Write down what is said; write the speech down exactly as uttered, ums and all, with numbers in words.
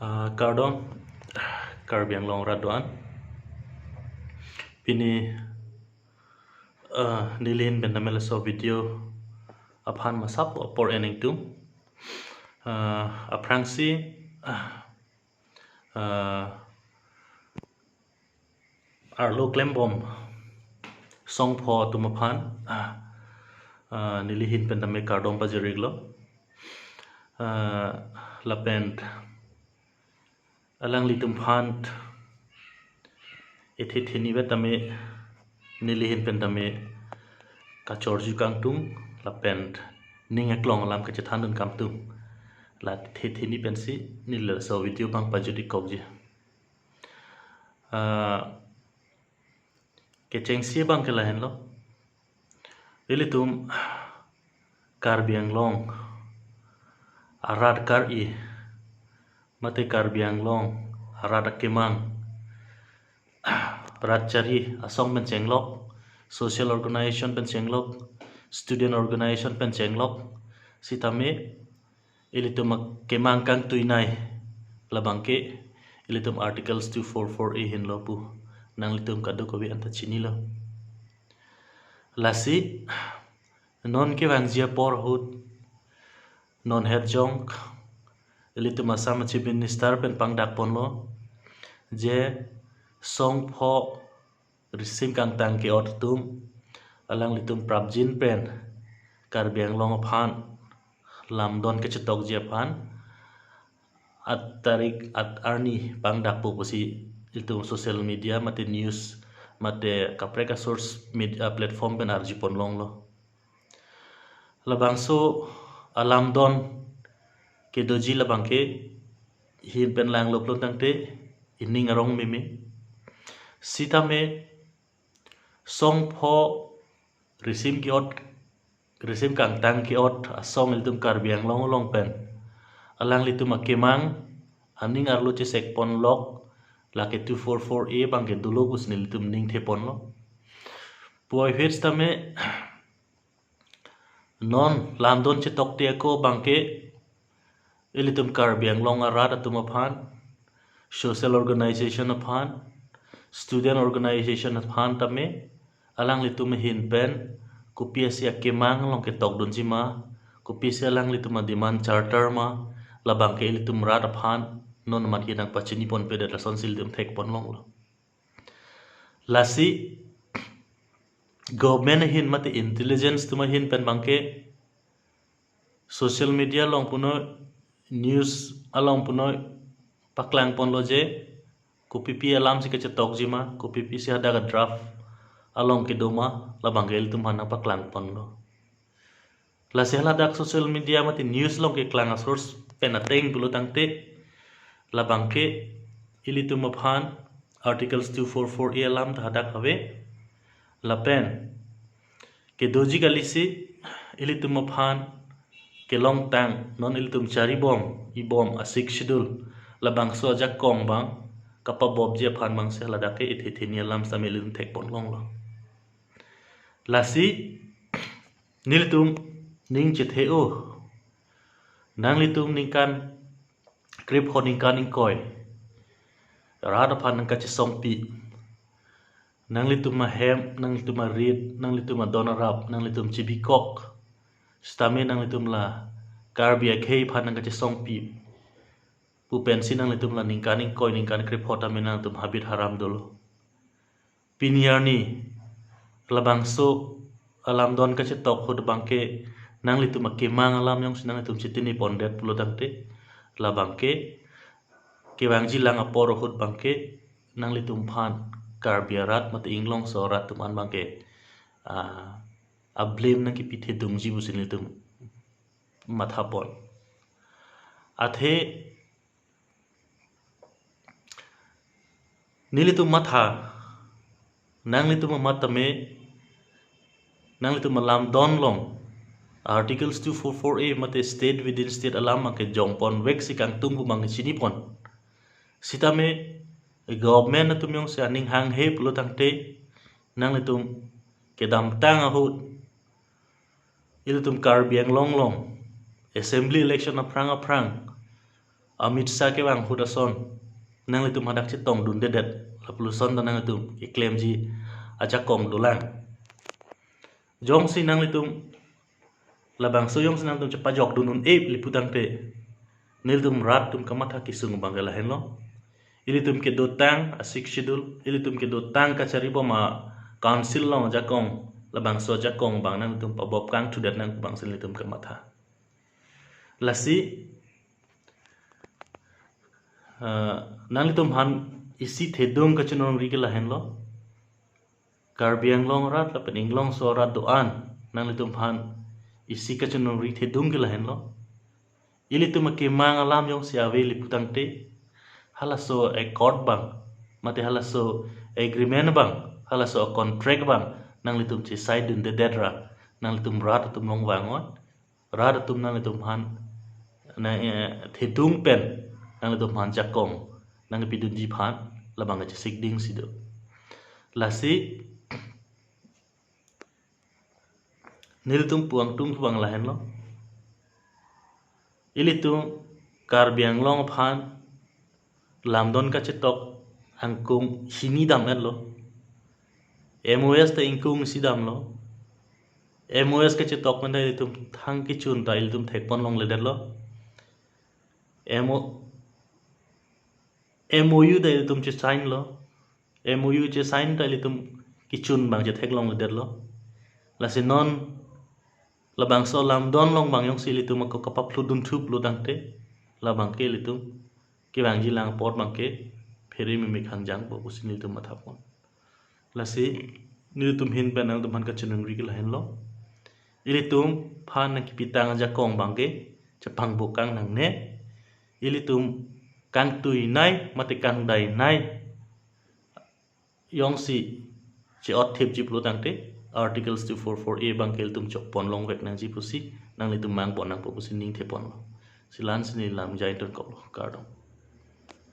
Ah, kardom, Karbi Anglong rat do-an. Pini, ah, neli ahin pen tame laso video aphan masap apor en ingtung. Ah, aphrangsi, ah, ah, arlo klembom songpho atum aphan, ah, ah, neli ahin pen tame kardom pajir-iklo. Ah, lapen alanglitum aphan ethe theni vet tame neli ahin pen tame kachorju kangtung lapen ning aklong alam kachethan dun kangtung. La ethe theni pensi neli laso video abang pajut-ik kokji. Ah, kechengsi abang ke lahenlo. Ilitum Karbi Anglong arat kar-i mate Karbi Anglong arat akemang, rat chari asong pen chenglok, social organization pen chenglok, student organization pen chenglok, sitame ilitum akemang kangtuinei labang ke ilitum Articles two four four A ahinlo pu nanglitum kadokave anta chinilo. Lasi non kevangji apor ahut non het jong ilitum Assam Chief Minister pen pangdak ponlo je songpho risim kangtang ke-ot atum alanglitum prapjin pen Karbi Anglong aphan lamdon kachetokji aphan at tarik at arni pangdakpo pusi ilitum social media mate news mate kaprek a-source media platform pen arju pon longlo. Labangso alamdon kedoji labang ke ahin pen langlo pulo tangte ining arong meme. Sitame songpho risim ke-ot, risim kangtang ke-ot asong ilitum Karbi Anglong along pen alanglitum akemang aning arlo chesek ponlok lake two four four A abang ke dolo pusi nelitum ningthe ponlo. Puvoiphit sitame non lamdon chetokte ako abang ke ilitum Karbi Anglong arat atum aphan, social organization aphan, student organization aphan tame alanglitum ahin pen kopi-isi akemang along ketokdunji ma, kopi-isi alanglitum a-demand charter ma, labang ke ilitum rat aphan non amat ke nangpachini ponpedet lasonsi ilitum thek pon longlo. Lasi government ahin mate intelligence atum ahin pen abang ke social media along punoi, news along punoi paklang ponlo je kopipi alamsi kachetokji ma, kopipi si hadak a-draft along kedo ma, labang ke ilitum aphan nangpaklang ponlo. Lasi haladak social media mate news along keklang a-source pen ateng pulo tangte labang ke ilitum aphan Articles two four four A alam ta hadak ave. Lapen kedoji kalisi ilitum aphan kelongtang non ilitum charibom ibom a-Sixth Schedule labangso ajakong abang kapabopji aphan abangsi haladak ke ethe theni alam sitame ilitum thek pon longlo. Lasi nelitum ning chethe-o. Nanglitum ningkan krepho ningkan ingkoi rat aphan nangkachesongpi. Nanglitum ahem, nanglitum arit, nanglitum adon arap, nanglitum chibikok. Sitame nanglitum la Karbi akhei aphan nangkachesongpi pu pensi nanglitum la ningkan ingkoi ningkan krepho tame nanglitum habit haram dolo. Pini arni labangso alamdon kachetok ahut abang ke nanglitum akemang alam jongsi nanglitum chetini pondet pulo tangte labang ke kevangji lang apor ahut abang ke nanglitum aphan Karbi arat mate inglongso arat atum an abang ke, ah, a-blame nangkepithedungji pusi nelitum matha pon. Athe nelitum matha, nanglitum amat tame, nanglitum alamdon along Articles two four four A mate state within state alam abang ke jong ponvek si kangtung pu abang ke chini pon. Sitame government atum jongsi aning hanghe pulo tangte nanglitum kedamtang ahut ilitum Karbi Anglong along assembly election aphrang aphrang Amit Shah kevang ahut ason nanglitum hadak chetongdundedet, lapuson ta nanglitum keklemji ajakong dolang. Jongsi nanglitum labangso jongsi nanglitum chepajokdun un-e pu tangte, nelitum rat atum kamatha kesung abangke lahenlo. Ilitum kedotang a-Sixth Schedule, ilitum kedotang kacharibom a-council along ajakong, labangso ajakong abang nanglitum pabop kangthudet nang pu abangsi nelitum kamatha. Lasi, eh, nanglitum aphan isi thedung kachiningri ke lahenlo. Karbi Anglong arat lapen Inglongso arat do-an nanglitum aphan isi kachiningri thedung ke lahenlo. Ilitum akemang alam jongsi ave pu tangte, halaso accord abang, mate halaso agreement abang, halaso contract abang nanglitum chesign dundedet ra, nanglitum rat atum along vang-ot, rat atum nanglitum aphan, na, eh, thedung pen nanglitum aphan jakong nangpidunji aphan labang kachesik dingsi do. Lasi nelitum pu angtung abang lahenlo. Ilitum Karbi Anglong aphan lamdon kachetok angkung hini dam-etlo. M O S ta ingkung isi damlo. M O S kachetok pen ta ilitum thang kechun ta ilitum thekpon longledetlo. M O, M O U ta ilitum chesign lo. M O U chesign ta ilitum kechun abang chetheklongledetlo. Lasi non labangso lamdon along abang jongsi ilitum ako kapaphludun thup lo tangte, labangke ilitum kevangji lang apor abangke phere meme kangjangpo pusi nelitum mathapon. Lasi nelitum ahin pen nangtum aphan kachiningri ke lahenlo. Ilitum aphan nangkepitang ajakong abangke chepangbo kang nangne. Ilitum kangtuinei mate kangdainei jongsi che-ot thipji pulo tangte, Articles two four four A abangke ilitum chokpon longvek nangji pusi nanglitum mangpon nangpo pusi ningtheponlo. Si la-ansi neli lam jai ton koklo, kardom.